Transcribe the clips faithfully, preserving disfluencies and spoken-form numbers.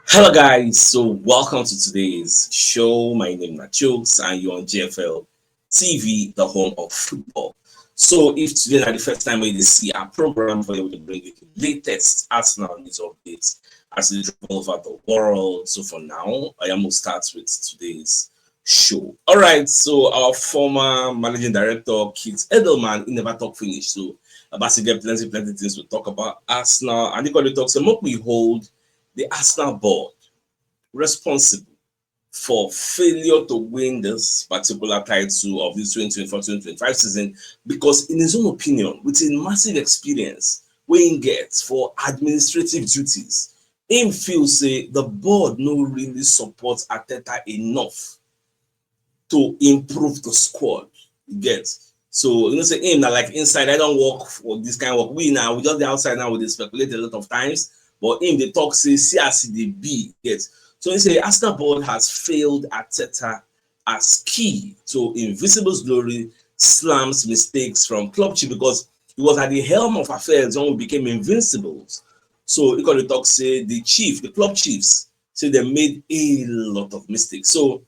Hello, guys. So, welcome to today's show. My name is Nachooks, and you're on G F L T V, the home of football. So, if today is the first time you see our program, we will bring you the latest Arsenal news updates as they drop all over the world. So, for now, I am going to start with today's show. All right, so our former managing director, Keith Edelman, he never talk finish. So, Abasi get plenty, plenty things to talk about Arsenal. And he got to talk, so make we hold the Arsenal board responsible for failure to win this particular title of this twenty twenty-four twenty twenty-five season, because in his own opinion, with his massive experience wey he gets for administrative duties, him feel say the board no really support Arteta enough to improve the squad. You get? So, you know, say him na like inside, I don't work for this kind of work. We now, we just the outside now, we dey speculate a lot of times. But him dey talk say, see as e dey be, you get? So he say Arsenal board has failed Arteta as key to Invincible's glory, slams mistakes from club chief, because he was at the helm of affairs when we became Invincibles. So he got to talk say the chief, the club chiefs, say they made a lot of mistakes. So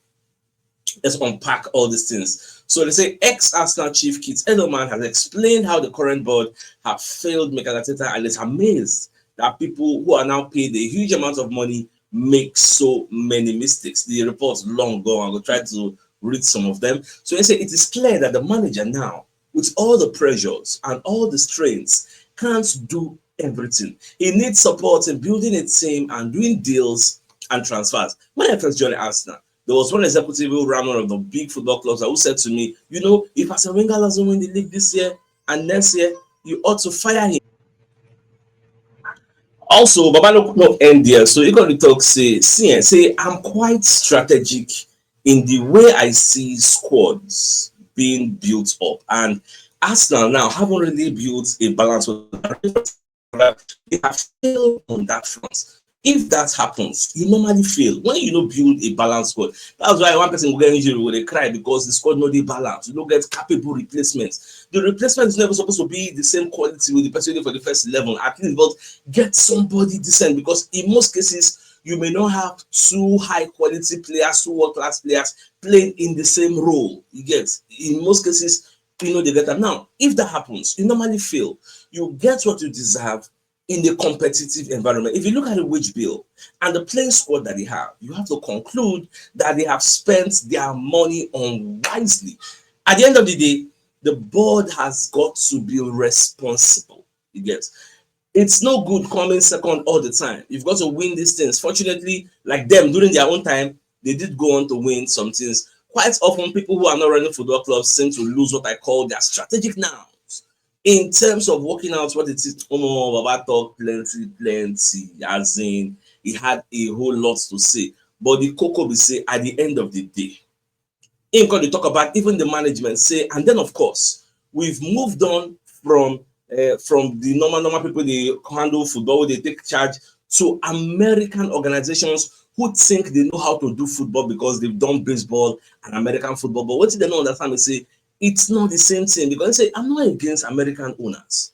let's unpack all these things. So they say ex-Arsenal chief Keith Edelman has explained how the current board have failed Mikel Arteta, and is amazed that people who are now paid a huge amount of money make so many mistakes. The report's long gone. I will try to read some of them. So he said it is clear that the manager now, with all the pressures and all the strains, can't do everything. He needs support in building a team and doing deals and transfers. When I first joined Arsenal, there was one executive who ran one of the big football clubs who said to me, you know, if Arsene Wenger doesn't win the league this year and next year, you ought to fire him. Also, Baba no, no end there. So he got to talk, say, see, eh, say, I'm quite strategic in the way I see squads being built up. And Arsenal now haven't really built a balance with, they have failed on that front. If that happens, you normally fail when you no build a balanced squad. That's why one person will get injury, will they cry because the squad no dey balance. You no get capable replacements. The replacement is never supposed to be the same quality with the person for the first eleven, at least, but get somebody decent, because in most cases, you may not have two high quality players, two world class players playing in the same role. You get? In most cases, you know, they get them. Now, if that happens, you normally fail. You get what you deserve in the competitive environment. If you look at the wage bill and the playing squad that they have, you have to conclude that they have spent their money unwisely. At the end of the day, the board has got to be responsible. You get? It's no good coming second all the time. You've got to win these things. Fortunately, like them, during their own time, they did go on to win some things. Quite often, people who are not running football clubs seem to lose what I call their strategic nouns in terms of working out what it is. Omo, Baba talk plenty, plenty. As in, he had a whole lot to say. But the cocoa be say, at the end of the day, him come dey talk about even the management, say, and then, of course, we've moved on from, uh, from the normal, normal people they handle football, they take charge, to American organizations who think they know how to do football because they've done baseball and American football. But what they don't understand is say it's not the same thing, because they say, I'm not against American owners,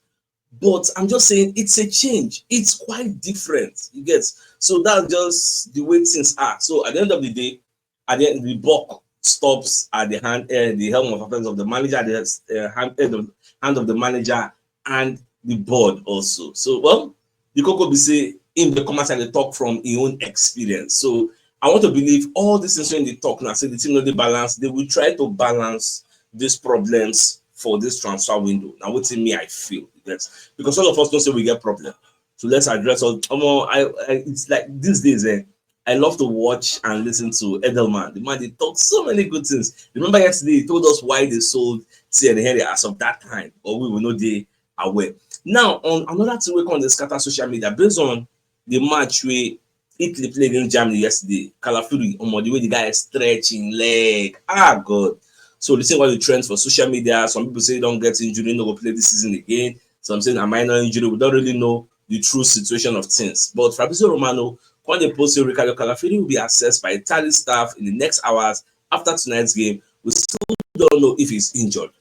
but I'm just saying it's a change. It's quite different. You get? So that's just the way things are. So at the end of the day, at the end, the buck stops at the hand, uh, the helm of affairs of the manager, the uh, hand, head of, hand of the manager and the board also. So, well, the cocoa be say him dey come outside dey talk from his own experience. So I want to believe all these things when they talk now, say the team no dey balance, they will try to balance these problems for this transfer window. Now, what me I feel, you get? Because all of us know say we get problem. So let's address all. Omo, I, I, it's like these days, eh, I love to watch and listen to Edelman. The man, they talk so many good things. Remember yesterday, he told us why they sold Thierry Henry as of that time, but we will know they aware. Now, on another thing, we come dey scatter social media based on the match wey Italy play against Germany yesterday. Calafiori, omo, the way the guy stretch him leg. Ah, God. So, listen what the trends for social media. Some people say he don't get injury, no go play this season again. Some say a minor injury. We don't really know the true situation of things. But Fabrizio Romano, when they post say Ricardo Calafiori will be assessed by Italy staff in the next hours after tonight's game, we still don't know if he's injured.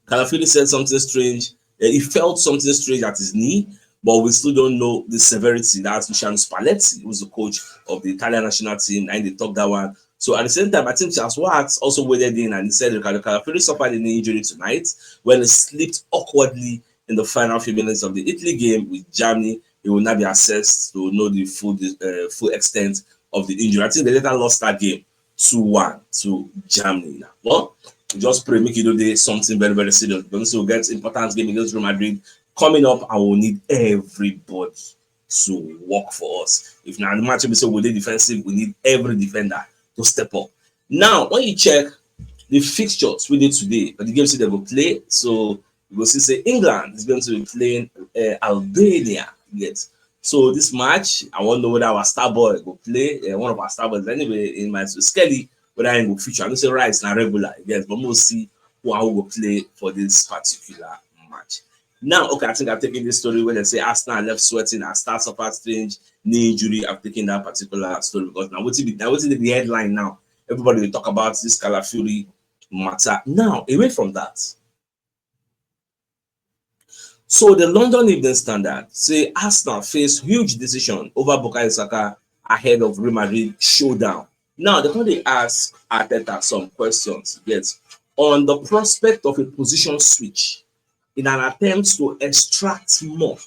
Calafiori said something strange. Eh, he felt something strange at his knee, But we still don't know the severity. That's Luciano Spalletti, who's the coach of the Italian national team, and they talk that one. So at the same time, I think Charles Watts also waded in and he said the Calafuri suffered an injury tonight when he slipped awkwardly in the final few minutes of the Italy game with Germany. He will now be assessed to know the full uh, full extent of the injury. I think they later lost that game two one to Germany. Now, well, just pray make you do this something very very serious. Because we'll get important game against Real Madrid coming up, and we'll need everybody to work for us. If now the match we say we dey defensive, we need every defender to step up. Now, when you check the fixtures we did today, but the game say they go play, so you go see say England is going to be playing uh, Albania. Yes. So this match, I want to know whether our star boy go play. Uh, one of our star boys, anyway, in my Skelly, whether he go feature. I don't say Rice na regular, yes, but we'll see who I will play for this particular match. Now, okay, I think I'm taking this story when they say Arsenal left sweating and start suffer strange knee injury. I'm taking that particular story because now what's the, now what's the headline now? Everybody will talk about this Calafuri matter. Now, away from that, so the London Evening Standard say Arsenal face huge decision over Bukayo Saka ahead of Real Madrid showdown. Now, they come dey ask Arteta some questions, yes, on the prospect of a position switch in an attempt to extract more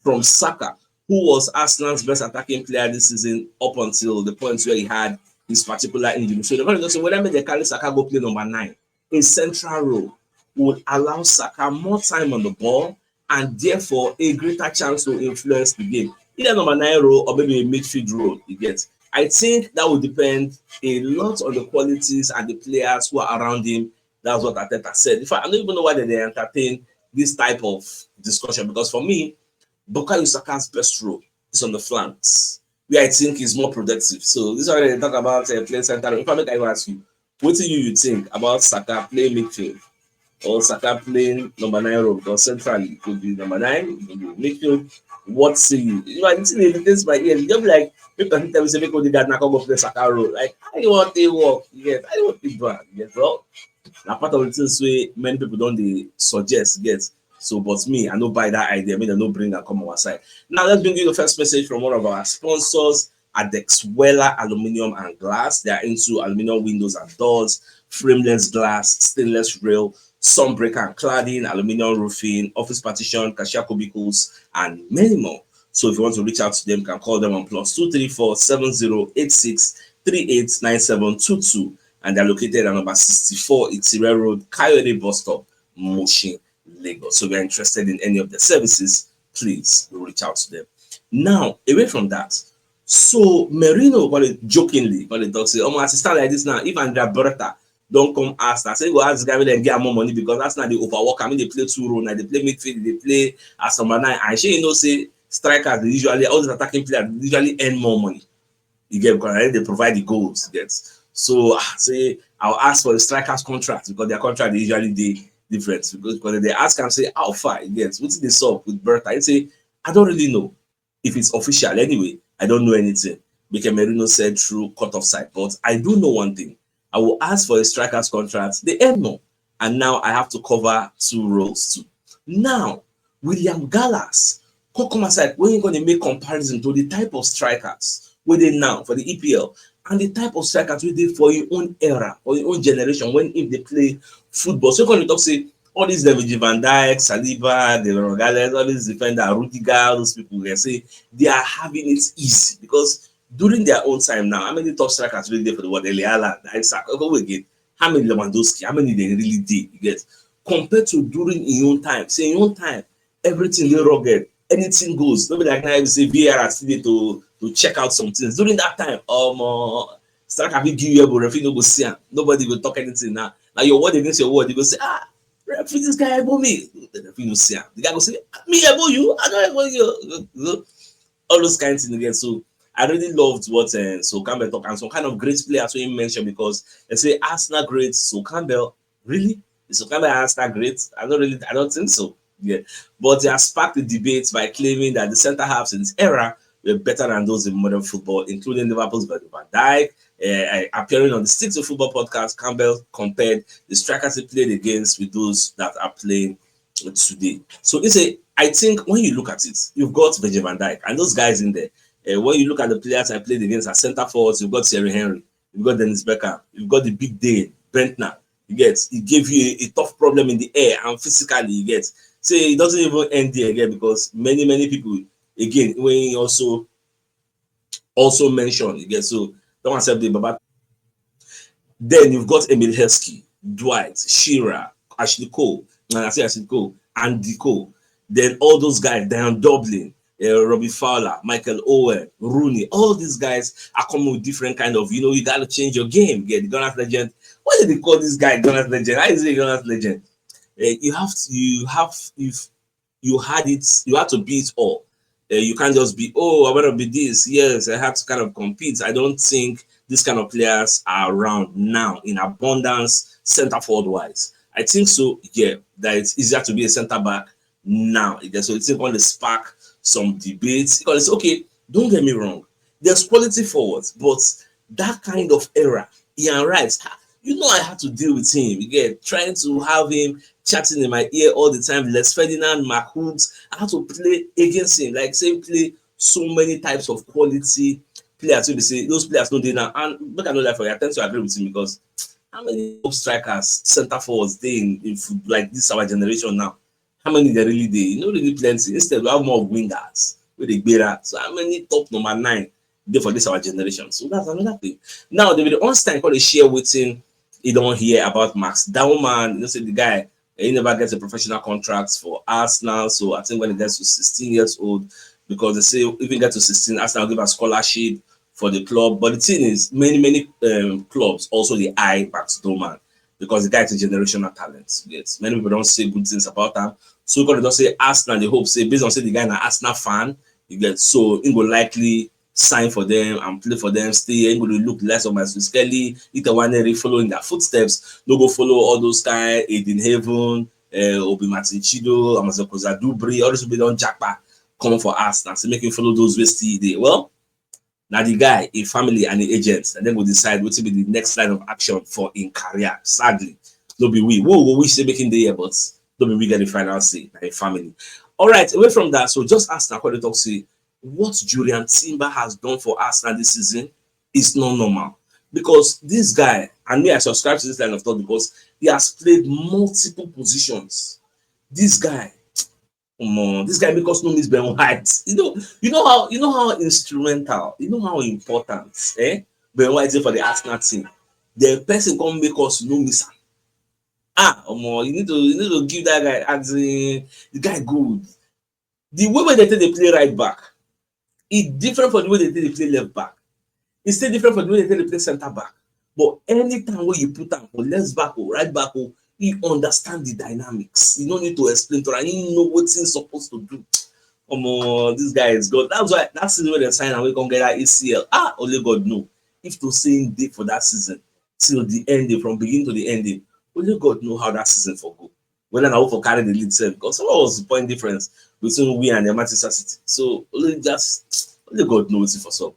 from Saka, who was Arsenal's best attacking player this season up until the point where he had his particular injury. So the question is also whether make they carry Saka go play number nine, a central role will allow Saka more time on the ball and therefore a greater chance to influence the game. Either number nine role or maybe a midfield role, you get. I think that will depend a lot on the qualities and the players who are around him. That's what Arteta said. In fact, I don't even know why they entertain this type of discussion, because for me, Bukayo Saka's best role is on the flanks, where I think he's more productive. So this is what they talk about uh, playing center. If I make I ask you, what do you, you think about Saka playing midfield or Saka playing number nine role? Because centrally, it could be number nine, it could be midfield. What say you? You know, I think it takes my ears. Just like people tell me say make Odegaard now go play Saka role. Like, I want to work. Yes, I want to do it. Yes, well, na part of the things wey many people don dey suggest, get. So, but me, I no buy that idea. Me, they no bring and come our side. Now, let's bring you the first message from one of our sponsors, Adex Weller Aluminium and Glass. They are into aluminium windows and doors, frameless glass, stainless rail, sunbreaker and cladding, aluminium roofing, office partition, cashier cubicles, and many more. So if you want to reach out to them, you can call them on plus two three four seven zero eight six three eight nine seven two two, and they're located at number sixty-four Itire Road, Coyote Bus Stop, Mushin, Lagos. So if you're interested in any of the services, please reach out to them. Now, away from that, so Merino, call it jokingly, call it talk say, "Oh, as it stand like this now, if Andrea Berta don't come ask, I say go ask the guy whether they get more money because that's not the overwork. I mean, they play two role now, they play midfield, they play as number nine. I sure you know say strikers they usually all these attacking players they usually earn more money. You get because they provide the goals, you get. So ah, say I'll ask for a striker's contract because their contract they usually they different because, because they ask and say how far you get, what's the sub with Berta? You say I don't really know if it's official. Anyway, I don't know anything." Mikel Merino said through cut off side, but I do know one thing. I will ask for a striker's contract. They earn more, and now I have to cover two roles too. Now, William Gallas, come come aside when you're going to make comparison to the type of strikers within now for the E P L and the type of strikers within for your own era or your own generation when if they play football. So you're going to talk say all these David Van Dijk, Saliba, the Rogales, all these defender, Rudiger, those people they say they are having it easy because during their own time now, how many top strikers really there for the world? Erling Haaland, Isaac, go again. How many Lewandowski? How many they really did? You get compared to during in your own time. Say in your own time, everything they rugged, anything goes. Nobody like now say V R still to to check out some things. During that time, um, uh, striker will give you a referee no go see him. Nobody will talk anything now. Now your word against your word, you go say, ah, referee, this guy ebo me. The referee no see him. The guy go say, me ebo you? I don't ebo you. All those kind of things again. So I really loved what uh, Sol Campbell talk and some kind of great players we mentioned because they say Arsenal great Sol Campbell. Really? Is Sol Campbell Arsenal great? I don't really, I don't think so. Yeah. But they have sparked the debate by claiming that the centre halves in this era were better than those in modern football, including Liverpool's Virgil van Dijk. Uh, appearing on the Sticks of Football podcast, Campbell compared the strikers he played against with those that are playing today. So he said, I think when you look at it, you've got Virgil van Dijk and those guys in there. Uh, when you look at the players I played against at centre forwards, you've got Thierry Henry, you've got Dennis Bergkamp, you've got the big Dane, Bendtner. You get, it gave you a, a tough problem in the air and physically, you get. So it doesn't even end there again, because many, many people, again, when he also also mentioned, you get, so that one said the Baba. Then you've got Emil Heskey, Dwight, Shearer, Ashley Cole, and I say Ashley Cole, Andy Cole. Then all those guys, Dan Dublin, uh, Robbie Fowler, Michael Owen, Rooney, all these guys are coming with different kind of, you know, you got to change your game. Get the Gunners legend. What did they call this guy Gunners legend? How is he Gunners legend? Uh, you have to, you have, if you had it, you had to be it all. Uh, you can't just be, "Oh, I want to be this." Yes, I had to kind of compete. I don't think these kind of players are around now in abundance, centre forward wise. I think so, yeah, that it's easier to be a centre back now. So it's going to spark some debates. Because it's okay, don't get me wrong, there's quality forwards, but that kind of era, Ian Wright, you know, I had to deal with him. You get, trying to have him chatting in my ear all the time. Les Ferdinand, Mark Hughes, I had to play against him. Like, say, play so many types of quality players. So they say those players don't do now. And make I no lie for you, I tend to agree with him, because how many top strikers, centre forwards they in, in foot, like, this our generation now? How many they really they? You know, really plenty. Instead, we have more wingers with the better. So how many top number nine there for this our generation? So that's another thing. Now, David Ornstein called a share waiting. You don't hear about Max Dowman. You know, say the guy, he never gets a professional contract for Arsenal. So I think when he gets to sixteen years old, because they say if he gets to sixteen, Arsenal give a scholarship for the club. But the thing is, many, many um, clubs also the eye Max Dowman, because the guy is a generational talent. Yes, many people don't say good things about him. So we could just say Arsenal, they hope say, based on say the guy an Arsenal fan, you get, so he will likely sign for them and play for them, stay here. He will look less of my Swiss Kelly, Itawaneri following their footsteps. No go follow all those kind Aiden Haven, uh, Obi Martin Chido, Amazon Koza Dubri, all those people don't jackpot come for Arsenal. So make him follow those ways still there. Well, now the guy, a family and the agents, and then we decide what will be the next line of action for in career. Sadly, no be we. We will wish they making the year, but no be we get the final say, like family. All right, away from that, so just ask Nakwede talk say what Julian Timber has done for Arsenal this season is not normal, because this guy, and me, I subscribe to this line of thought because he has played multiple positions. This guy, um, this guy make us no miss Ben White. You know, you know how you know how instrumental, you know how important, eh? Ben White is for the Arsenal team. The person come make us no miss him. Ah, um, you need to you need to give that guy as the guy good. The way where they take they play right back, it's different from the way they take they play left back. It's still different from the way they take they play centre back. But anytime where you put him for left back or right back, or he understand the dynamics. You don't need to explain to him. He know what he's supposed to do. Um, this guy is good. That's why that's the way they sign and we can get that A C L. Ah, only God know if to say him did for that season till the ending, from beginning to the ending. Only God know how that season for go. Whether na who for carry the lead sef, because what was the point difference between we and the Manchester City? So only just only God knows it for some.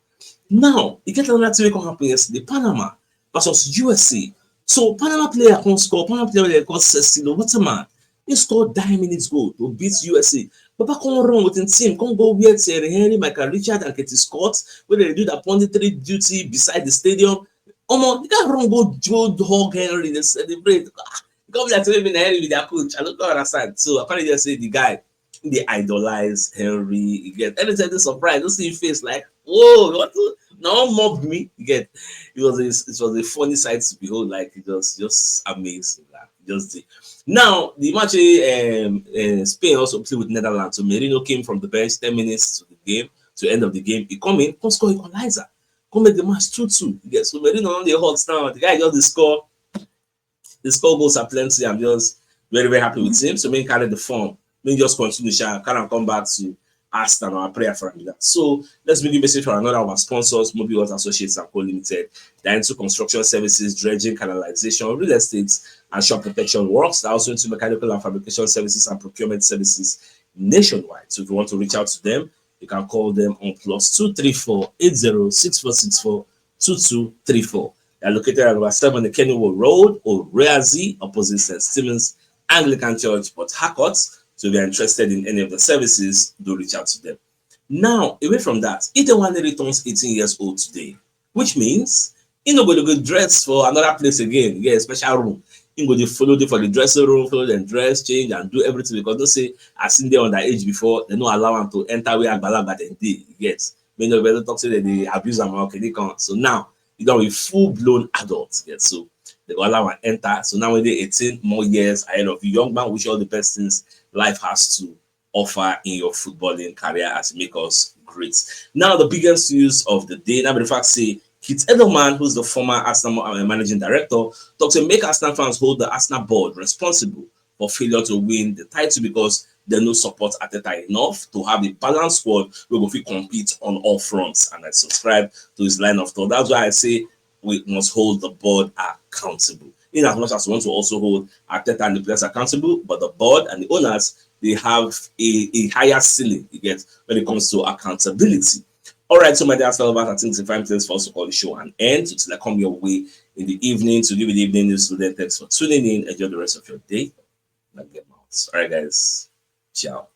Now, e get another thing wey come happen yesterday. Panama versus U S A. So Panama player come score, Panama player wey dem call Cecilio Waterman. He scored nine minutes goal to beat U S A. Papa come run with him team, come go where Thierry Henry, Michael Richard, and Katie Scott, where they do that punditry duty beside the stadium. Omo, the guy run go, go hug Henry, they celebrate. Ah, come like say maybe na Henry be their coach. I don't understand. So I can't just say the guy, they idolize Henry. You get anything surprise? Don't see his face like, "Whoa, what? No mob me." You get, it was a, it was a funny sight to behold. Like, it was just amazing. Like, just the, now the match, um, uh, Spain also played with Netherlands. So Merino came from the bench, ten minutes to the game, to end of the game. He come in, come score equalizer, come make the match two two. You get, so Merino on the hot now. The guy just the score, the score goals are plenty. I'm just very, very happy with him. So me carry the form. Me just continue, shall carry and come back to Arsenal, our prayer for that. So let's begin message for another of our sponsors, Mobile World Associates and Co Limited. They're into construction services, dredging, canalization, real estate, and shop protection works. They're also into mechanical and fabrication services and procurement services nationwide. So if you want to reach out to them, you can call them on plus two three four eight zero six four six four two two three four. They are located at number seven the Kennywood Road, Oreazi, opposite Saint Stephen's Anglican Church, Port Harcourt. So if you're interested in any of the services, do reach out to them. Now, away from that, Idewale turns eighteen years old today, which means he no go dey go dress for another place again. Yeah, special room. He go dey follow dey for the dressing room, follow dem dress, change and do everything because no say as he dey underage before, dem no allow am to enter where agbalagba dem dey. Yes, many of dem talk say dem dey abuse am or kini kan. So now, he don be full blown adult. Yes, so dem go allow am enter. So now wey dey eighteen more years ahead of you, young man, wish you all the best things life has to offer in your footballing career as make us great. Now, the biggest news of the day, now the fact say Keith Edelman, who's the former Arsenal ma- uh, managing director, talks to make Arsenal fans hold the Arsenal board responsible for failure to win the title because they no support Arteta enough to have a balanced squad wey go fit compete on all fronts. And I subscribe to his line of thought. That's why I say we must hold the board accountable. In as much as we want to also hold Arteta and the players accountable, but the board and the owners, they have a, a higher ceiling, you get, when it comes to accountability. All right, so my dear followers, I think it's a fine place for us to call the show an end. So till I come your way in the evening to give you the evening news today. Thanks for tuning in. Enjoy the rest of your day. Like them out. All right, guys. Ciao.